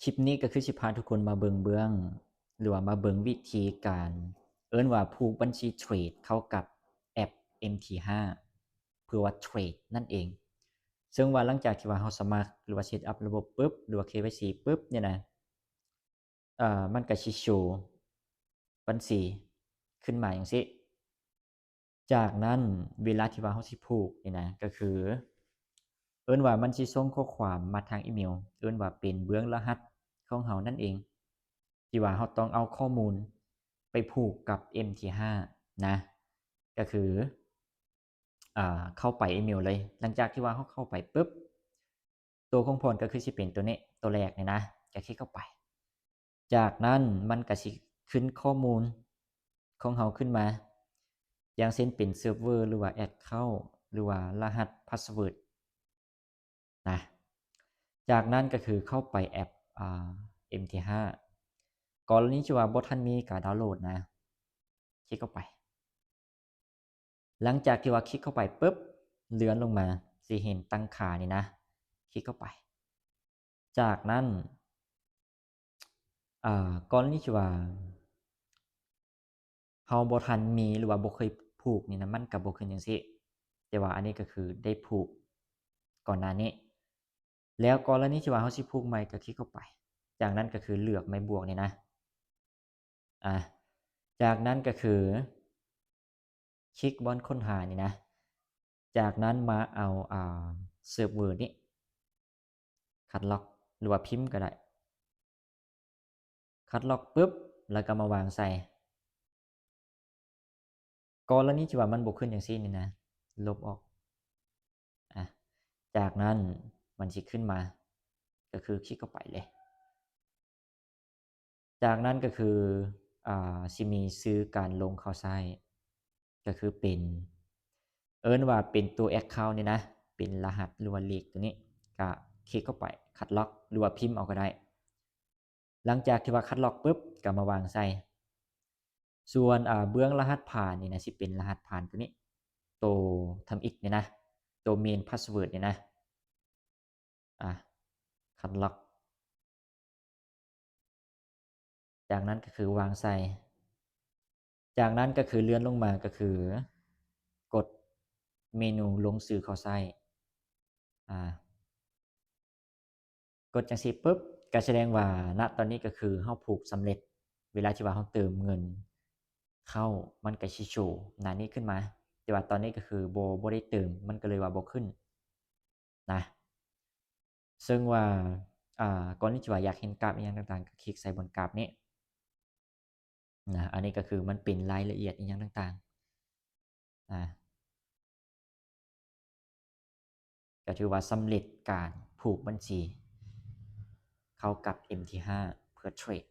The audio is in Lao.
ຄລິບນີ້ກໍຄືຊິພາທຸກຄົນມາເບິ່ງເບື້ອງ ຫຼືວ່າມາເບິ່ງວິທີການ ເອີ້ນວ່າຜູກບັນຊີເທຣດເຂົ້າກັບແອັບ ເອັມທີຫ້າ ເພື່ອວ່າເທຣດນັ້ນເອງ. ເຊິ່ງວ່າຫຼັງຈາກທີ່ວ່າເຮົາສະໝັກ ຫຼືວ່າເຊັດອັບລະບົບປຶບ ຫຼືວ່າ ເຄວາຍຊີ ປຶບນີ້ນະ ເອີ ມັນກໍຊິໂຊບັນຊີຂຶ້ນມາຈັ່ງຊີ້. ຈາກນັ້ນເວລາທີ່ວ່າເຮົາຊິຜູກນີ້ນະ ກໍຄື ເອີ້ນວ່າມັນຊິສົ່ງຂໍ້ຄວາມມາທາງອີເມວ ເອີ້ນວ່າເປັນເບື້ອງລະຫັດຂອງເຮົານັ້ນເອງ ທີ່ວ່າເຮົາຕ້ອງເອົາຂໍ້ມູນໄປຜູກກັບ ເອັມທີຫ້າ ນະ ກໍຄື ອ່າ ເຂົ້າໄປອີເມວເລີຍ. ຫຼັງຈາກທີ່ວ່າເຮົາເຂົ້າໄປປຶບ ຕົວຂອງພອນກໍຄືຊິເປັນຕົວນີ້ ຕົວແລກນີ້ນະ ກໍຄລິກເຂົ້າໄປ. ຈາກນັ້ນມັນກໍຊິຂຶ້ນຂໍ້ມູນຂອງເຮົາຂຶ້ນມາ ຢ່າງເຊັ່ນເປັນເຊີບເວີ ຫຼືວ່າແອັກເຄົາ ຫຼືວ່າລະຫັດພາສເວີດນະ. ຈາກນັ້ນກໍຄືເຂົ້າໄປແອັບ ອ່າ ເອັມທີຫ້າ ກໍລະນີທີ່ວ່າບໍ່ທັນມີການດາວໂຫຼດນະ ຄລິກເຂົ້າໄປ. ຫຼັງຈາກທີ່ວ່າຄລິກເຂົ້າໄປປຶບ ເລື່ອນລົງມາ ຊິເຫັນຕັ້ງຄ່ານີ້ນະ ຄລິກເຂົ້າໄປ. ຈາກນັ້ນ ເອີ ກໍລະນີທີ່ວ່າເຮົາບໍ່ທັນມີ ຫຼືວ່າບໍ່ເຄີຍຜູກນີ້ນະ ມັນກໍບໍ່ຂຶ້ນຈັ່ງຊີ້ ແຕ່ວ່າອັນນີ້ກໍຄືໄດ້ຜູກກ່ອນໜ້ານີ້. ແລ້ວກໍລະນີທີ່ວ່າເຮົາຊິຜູກໃໝ່ ກໍຄລິກເຂົ້າໄປ. ຈາກນັ້ນກໍຄືເລືອກໄມ້ບວກນີ້ນະ ອາ ຈາກນັ້ນກໍຄືຄລິກບ່ອນຄົ້ນຫານີ້ນະ. ຈາກນັ້ນມາເອົາ ອ່າ ເຊີບເວີນີ້ ຄັດລອກ ຫຼືວ່າພິມກໍໄດ້. ຄັດລອກປຶບ ແລ້ວກໍມາວາງໃສ່. ກໍລະນີທີ່ວ່າມັນບໍ່ຂຶ້ນຈັ່ງຊີ້ນີ້ນະ ລົບອອກ. ອາ ຈາກນັ້ນມັນຊິຂຶ້ນມາ ກໍຄືຄລິກເຂົ້າໄປເລີຍ. ຈາກນັ້ນກໍຄື ອ່າ ຊິມີຊື່ການລົງເຂົ້າໃຊ້ ກໍຄືເປັນ ເອີ້ນວ່າເປັນຕົວແອັກເຄົານີ້ນະ ເປັນລະຫັດ ຫຼືວ່າເລກຕົວນີ້ ກະຄລິກເຂົ້າໄປ ຄັດລອກ ຫຼືວ່າພິມເອົາກໍໄດ້. ຫຼັງຈາກທີ່ວ່າຄັດລອກປຶບ ກໍມາວາງໃສ່. ສ່ວນ ອ່າ ເບື້ອງລະຫັດຜ່ານນີ້ນະ ຊິເປັນລະຫັດຜ່ານຕົວນີ້ ໂຕທຳອິດນີ້ນະ ໂຕເມນພາສເວີດນີ້ນະ. ອາ ຄັດລອກ. ຈາກນັ້ນກໍຄືວາງໃສ່. ຈາກນັ້ນກໍຄືເລື່ອນລົງມາ ກໍຄືກົດເມນູລົງຊື່ເຂົ້າໃຊ້. ອາ ກົດຈັ່ງຊີ້ປຶບ ກໍສະແດງວ່າ ນະ ຕອນນີ້ກໍຄືເຮົາຜູກສຳເລັດ. ເວລາທີ່ວ່າເຮົາເຕີມເງິນເຂົ້າ ມັນກໍຊິໂຊໜ້ານີ້ຂຶ້ນມາ. ແຕ່ວ່າຕອນນີ້ກໍຄືບໍ່ ບໍ່ໄດ້ເຕີມ ມັນກໍເລີຍວ່າບໍ່ຂຶ້ນນະ. ເຊິ່ງວ່າ ອາ ກໍລະນີທີ່ວ່າຢາກເຫັນກຣາຟອີ່ຫຍັງຕ່າງໆ ກໍຄລິກໃສ່ບ່ອນກຣາຟນີ້ນະ. ອັນນີ້ກໍຄືມັນເປັນລາຍລະອຽດອີ່ຫຍັງຕ່າງໆ ອາ ກໍຖືວ່າສຳເລັດການຜູກບັນຊີເຂົ້າກັບ ເອັມທີຫ້າ ເພື່ອເທຣດ